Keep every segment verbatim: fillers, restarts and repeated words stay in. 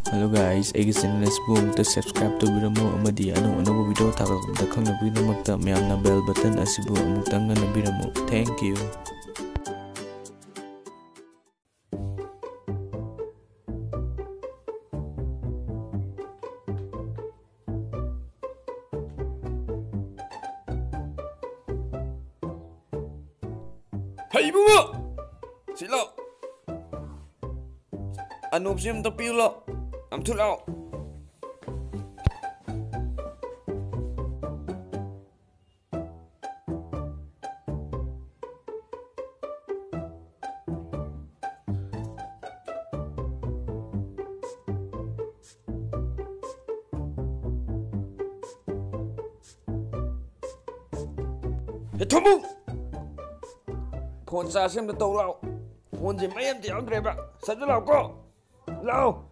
Hello guys, ꯑꯩꯒꯤ channel ꯑꯁꯤꯕꯨ ꯑꯃꯨꯛꯇ subscribe ꯇꯧꯕꯤꯔꯝꯃꯨ ꯑꯃꯗꯤ ꯑꯅꯧ ꯑꯅꯧꯕ video ꯊꯥꯒꯠꯂꯛꯄꯗ ꯈꯪꯅꯕꯒꯤꯗꯃꯛꯇ ꯃꯌꯥꯝꯅ bell button ꯑꯁꯤꯕꯨ ꯑꯃꯨꯛꯇꯪꯒ ꯅꯝꯕꯤꯔꯝꯃꯨ꯫ Thank you. ꯍꯩ ꯏꯕꯨꯡꯉꯣ! ꯁꯤ ꯂꯥꯎ꯫ ꯑꯅꯣꯞꯁꯤ ꯑꯝꯇ ꯄꯤꯌꯨ ꯂꯥꯎ꯫ ꯑꯝꯊꯨ ꯂꯥꯎ꯫ ꯍꯦ ꯊꯣꯝꯕꯨ! Phone charge ꯑꯝꯇ ꯇꯧ ꯂꯥꯎ꯫ Phoneꯁꯦ ꯃꯩ ꯑꯝꯇ ꯌꯥꯎꯗ꯭ꯔꯦꯕ꯫ ꯁꯠ ꯁꯠ ꯂꯥꯎ ꯀꯣ꯫ ꯂꯥꯎ꯫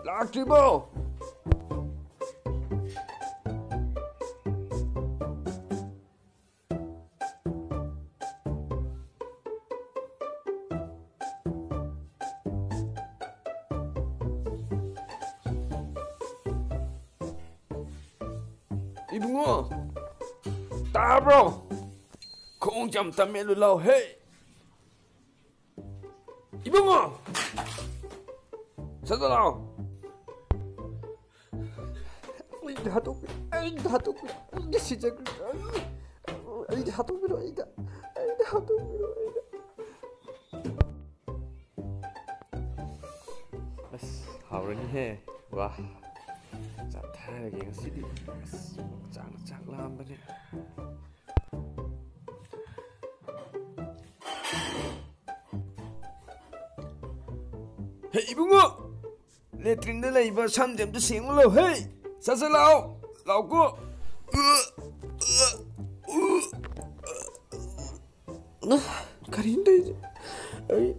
ꯂꯥꯛꯇ꯭ꯔꯤꯕꯣ? ꯏꯕꯨꯡꯉꯣ, ꯇꯥꯕ꯭ꯔꯣ? ꯈꯣꯡꯁꯦ ꯑꯝꯇ ꯃꯦꯠꯂꯨ ꯂꯥꯎ, ꯍꯦ! ꯏꯕꯨꯡꯉꯣ! ꯁꯠ ꯁꯠ ꯂꯥꯎ! ꯑꯩꯗ ꯍꯥꯠꯇꯣꯛꯄꯤꯔꯣ, ꯑꯩꯗ ꯍꯥꯠꯇꯣꯛꯄꯤꯔꯣ, ꯑꯩꯗ ꯁꯤꯖꯈ꯭ꯔꯦ, ꯑꯩꯗ ꯍꯥꯠꯇꯣꯛꯄꯤꯔꯣ, ꯑꯩꯗ, ꯑꯩꯗ ꯍꯥꯠꯇꯣꯛꯄꯤꯔꯣ, ꯑꯩꯗ꯫ ꯑꯁ, ꯍꯥꯎꯔꯅꯤꯍꯦ꯫ ꯋꯥ꯫ ꯆꯥꯊꯔꯒꯦ ꯉꯁꯤꯗꯤ꯫ ꯑꯁ, ꯆꯥꯛꯅ ꯆꯥꯛ ꯂꯥꯝꯕꯅꯦ꯫ ꯍꯦ, ꯏꯕꯨꯡꯉꯣ! Latrine ꯗ ꯂꯩꯕ ꯁꯝꯁꯦ ꯑꯝꯇ ꯁꯦꯡꯉꯨ ꯂꯥꯎ, ꯍꯦ! ꯁꯠ ꯁꯠ ꯂꯥꯛꯑꯣ! ꯂꯥꯛꯑꯣꯀꯣ! ꯀꯔꯤꯅꯣ ꯇꯧꯔꯤꯁꯦ? ꯑꯩ,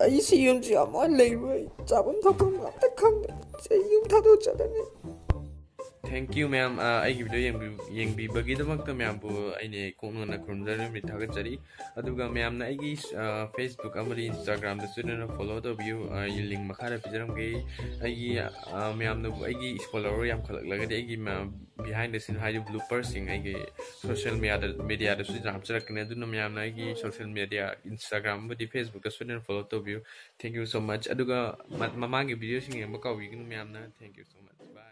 ꯑꯩ ꯁꯤ ꯌꯨꯝꯁꯤ ꯌꯥꯝ ꯋꯥꯅ ꯂꯩꯔꯨꯕ, ꯑꯩ ꯆꯥꯐꯝ ꯊꯛꯐꯝ ꯑꯝꯇ ꯈꯪꯗꯦ꯫ ꯑꯩ ꯌꯨꯝ ꯊꯥꯗꯣꯛꯑ ꯆꯠꯂꯅꯤ꯫ Thank you ꯃꯌꯥꯝ, ꯑ, ꯑꯩꯒꯤ video ꯌꯦꯡꯕꯤ-, ꯌꯦꯡꯕꯤꯕꯒꯤꯗꯃꯛꯇ ꯃꯌꯥꯝꯕꯨ ꯑꯩꯅ ꯀꯣꯛ ꯅꯣꯟꯅ ꯈꯨꯔꯨꯝꯖꯔꯤ, ꯊꯥꯒꯠꯆꯔꯤ꯫ ꯑꯗꯨꯒ ꯃꯌꯥꯝꯅ ꯑꯩꯒꯤ, ꯑ, Facebook ꯑꯃꯗꯤ Instagram-ꯗ ꯁꯣꯏꯗꯅ follow ꯇꯧꯕꯤꯌꯨ꯫ ꯑ, link ꯃꯈꯥꯗ ꯄꯤꯖꯔꯝꯒꯦ꯫ ꯑꯩꯒꯤ, ꯑ, ꯃꯌꯥꯝꯅꯕꯨ ꯑꯩꯒꯤ follower ꯌꯥꯝꯈꯠꯂꯛꯂꯒꯗꯤ ꯑꯩꯒꯤ ꯃꯌꯥꯝ behind the scene ꯍꯥꯏꯗꯤ bloopersꯁꯤꯡ ꯑꯩꯒꯤ social media-ꯗ, media-ꯗꯁꯨ ꯍꯥꯞꯆꯔꯛꯀꯅꯤ꯫ ꯑꯗꯨꯅ ꯃꯌꯥꯝꯅ ꯑꯩꯒꯤ social media, Instagram ꯑꯃꯗꯤ Facebook-ꯇ ꯁꯣꯏꯗꯅ follow ꯇꯧꯕꯤꯌꯨ꯫ Thank you so much꯫ ꯑꯗꯨꯒ ꯃ-, ꯃꯃꯥꯡꯒꯤ video-ꯁꯤꯡ ꯌꯦꯡꯕ ꯀꯥꯎꯕꯤꯒꯅꯨ ꯃꯌꯥꯝꯅ꯫ Thank you so much꯫ Bye꯫